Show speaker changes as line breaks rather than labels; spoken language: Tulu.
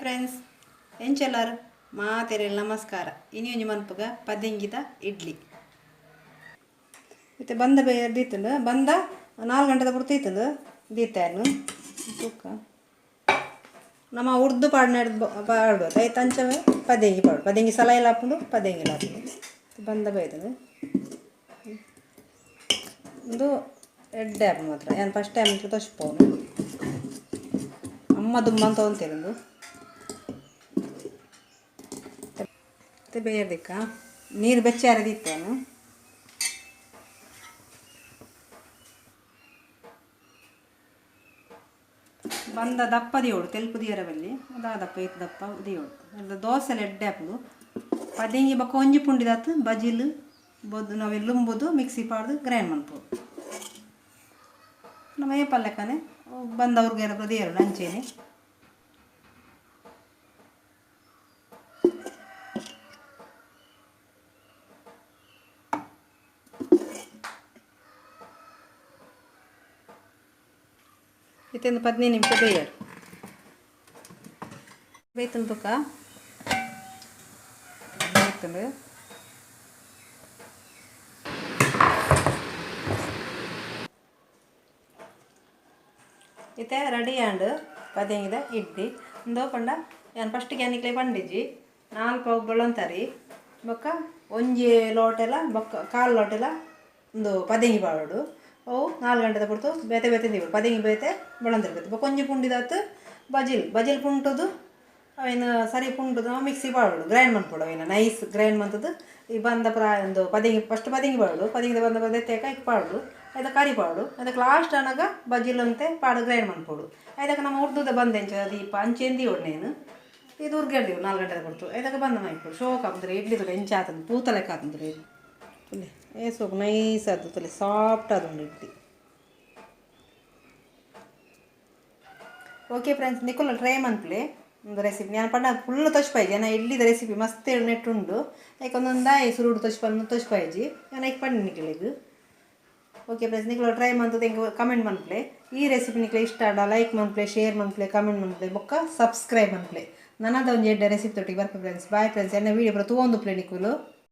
ಫ್ರೆಂಡ್ಸ್, ಎಂಚೆಲ್ಲಾರು ಮಾತೆರೆಲ್ ನಮಸ್ಕಾರ. ಇನಿ ಒಂಜಿ ಮನ್ಪುಗ ಪದೆಂಗಿದ ಇಡ್ಲಿ. ಇತ್ತೆ ಬಂದ ಬೇಯ ದೀತುಂಡು. ಬಂದ 4 ಗಂಟೆದ ಪುರ್ತು ಇತ್ತುಂಡು ದೀತಾನು ತೂಕ. ನಮ್ಮ ಉರ್ದು ಪಾಡ್ನ ಪಾಡು ಐತ ಅಂಚವೇ ಪದೆಂಗಿ ಪಾಡು. ಪದೆಂಗಿ ಸಲಾಯಿಲ ಆಪುಂಡು, ಪದೆಂಗಿಲ ಆಪುಂಡು. ಬಂದ ಬೈತುಂಡು. ಉಂದು ಎಡ್ಡೆ ಆಪುಂಡು ಮಾತ್ರ. ಯಾನ್ ಫಸ್ಟ್ ಟೈಮ್ ತೋಜಿಪೋನು. ಅಮ್ಮ ದುಂಬ ಅಂತ ಉಂದು ಬೇಯರ್ದಿಕ್ಕ ನೀರು ಬೆಚ್ಚಾರ ದೀತೇನು. ಬಂದ ದಪ್ಪ ದಿಯೋಡು, ತೆಲ್ಪು ದಿಯರ ಬಲ್ಲಿ ಅದಾ ದಪ್ಪ ಇತ್ತು ದಪ್ಪ ದಿಯೋಡು. ಅದು ದೋಸೆ ಎಡ್ಡೆ ಆಪುಂಡು. ಪದೆಂಗಿ ಬೊಕ್ಕ ಒಂಜಿ ಪುಂಡಿದಾತು ಬಜಿಲ್ ಬೊದ್ದು ನಾವೆಲ್ಲ ಲುಂಬುದು ಮಿಕ್ಸಿ ಪಾಡ್ದು ಗ್ರೈಂಡ್ ಮನ್ಪೊಡು. ನಮ್ಮ ಏಪಲ್ಲೆಕ್ಕನೆ ಬಂದವ್ರಿಗೆ ದಿಯರು ಅಂಚೆನೆ. ಇತ್ತೊಂದು 15 ನಿಮಿಷ ಬೇಯರು ಬೇಯ್ತುಂಡು ತುಕ್ಕ ಬೇಯ್ತುಂಡು. ಇತ್ತೆ ರೆಡಿ ಆಂಡ್ ಪದೆಂಗಿದ ಇಡ್ಲಿ. ಉಂದು ಪಂಡ ಯಾನ್ ಫಸ್ಟ್ಗೆ ಯಾನಿಕ್ಲೆ ಪಂಡಿಜಿ. 4 ಪಾವು ಬೊಳಂತರಿ ಬೊಕ್ಕ ಒಂಜಿ ಲೋಟೆಲ ಬೊಕ್ಕ ಕಾಲು ಲೋಟೆಲ ಉಂದು ಪದೆಂಗಿ ಪಾಡೋಡು. ಅವು 4 ಗಂಟೆದ ಪೊರ್ತು ಬೇತೆ ಬೇತೆ ದೀವೊಡು. ಪದೆಂಗಿ ಬೇತೆ, ಬೊಳಂತರಿ ಬೇತೆ. ಬೊಕ್ಕ ಒಂಜಿ ಪುಂಡಿದಾತ್ ಬಜಿಲ್. ಬಜಿಲ್ ಪುಂಟುದು ಅವೆನ್ ಸರಿ ಪುಂಟುದು ನಾವು ಮಿಕ್ಸಿ ಪಾಡೋಡು, ಗ್ರೈಂಡ್ ಮನ್ಪೊಡು. ಅವೆನ್ ನೈಸ್ ಗ್ರೈಂಡ್ ಮಂತುದು ಈ ಬಂದ ಪೂರ ಉಂದು ಪದೆಂಗಿ ಫಸ್ಟ್ ಪದೆಂಗಿ ಪಾಡೋಡು. ಪದೆಂಗಿದ ಬಂದ ದೆತ್ತೇಕ ಐಕ್ ಪಾಡೋಡು. ಐತ ಕರಿ ಪಾಡೋಡು. ಅದಕ್ಕೆ ಲಾಸ್ಟ್ ಆನಗ ಬಜಿಲ್ ಅಂತೆ ಪಾಡು ಗ್ರೈಂಡ್ ಮನ್ಪೊಡು. ಐದಕ್ಕೆ ನಮ್ಮ ಉರ್ದುದ ಬಂದ ಎಂಚ ದೀಪ ಅಂಚೆನ್ ದೀವೊಡು. ನೇನು ಇದು ಉರ್ಗೆಡ್ ದೀವೊಡು 4 ಗಂಟೆದ ಪೊರ್ತು. ಐದಕ್ಕೆ ಬಂದ ಮೈಪೊಡು. ಶೋಕ್ ಆಪುಂಡು ಇಡ್ಲಿ ತೂಲೆ ಎಂಚ ಆತುಂಡು, ಪೂತ ಲೆಕ್ಕ ಆತುಂಡು ಇಡ್ಲಿ. ತೂಲೆ ಏ ಸೋಕು ನೈಸ್ ಆತು ತೂಲೆ, ಸಾಫ್ಟ್ ಆದುಂಡು ಇಡ್ಲಿ. ಓಕೆ ಫ್ರೆಂಡ್ಸ್, ನಿಕುಲು ಟ್ರೈ ಮನ್ಪುಲೆ ಒಂದು ರೆಸಿಪಿ. ಯಾನ್ ಪಂಡ ಫುಲ್ ತೋಜ್ಪಾಯಿಜಿ. ಯಾನ ಇಡ್ಲಿದ ರೆಸಿಪಿ ಮಸ್ತ್ ನೆಟ್ ಉಂಡು. ಐಕ್ ಒಂದೊಂದಾಯಿ ಸುರುಡು ತೋಜ್ಪಂದು ತೋಜ್ಪಾಯಿಜಿ. ಯಾನ್ ಐಕ್ ಪಂಡೆ ನಿಕ್ಲೆಗ್. ಓಕೆ ಫ್ರೆಂಡ್ಸ್, ನಿಕುಲು ಟ್ರೈ ಮಂತುದು ಎಂಕ್ ಕಮೆಂಟ್ ಮನ್ಪುಲೆ. ಈ ರೆಸಿಪಿ ನಿಕ್ಲೆ ಇಷ್ಟ ಆಂಡ ಲೈಕ್ ಮನ್ಪುಲೆ, ಶೇರ್ ಮನ್ಪುಲೆ, ಕಮೆಂಟ್ ಮನ್ಪುಲೆ, ಬೊಕ್ಕ ಸಬ್ಸ್ಕ್ರೈಬ್ ಮನ್ಪುಲೆ. ನನದ ಒಂಜಿ ಎಡ್ಡೆ ರೆಸಿಪಿ ತೊಟ್ಟಿಗೆ ಬರ್ಪೆ ಫ್ರೆಂಡ್ಸ್. Bye friends. ಎನ್ನ ವೀಡಿಯೋ ಪೂರ ತೂವೊಂದುಪ್ಪುಲೆ ನಿಕುಲು.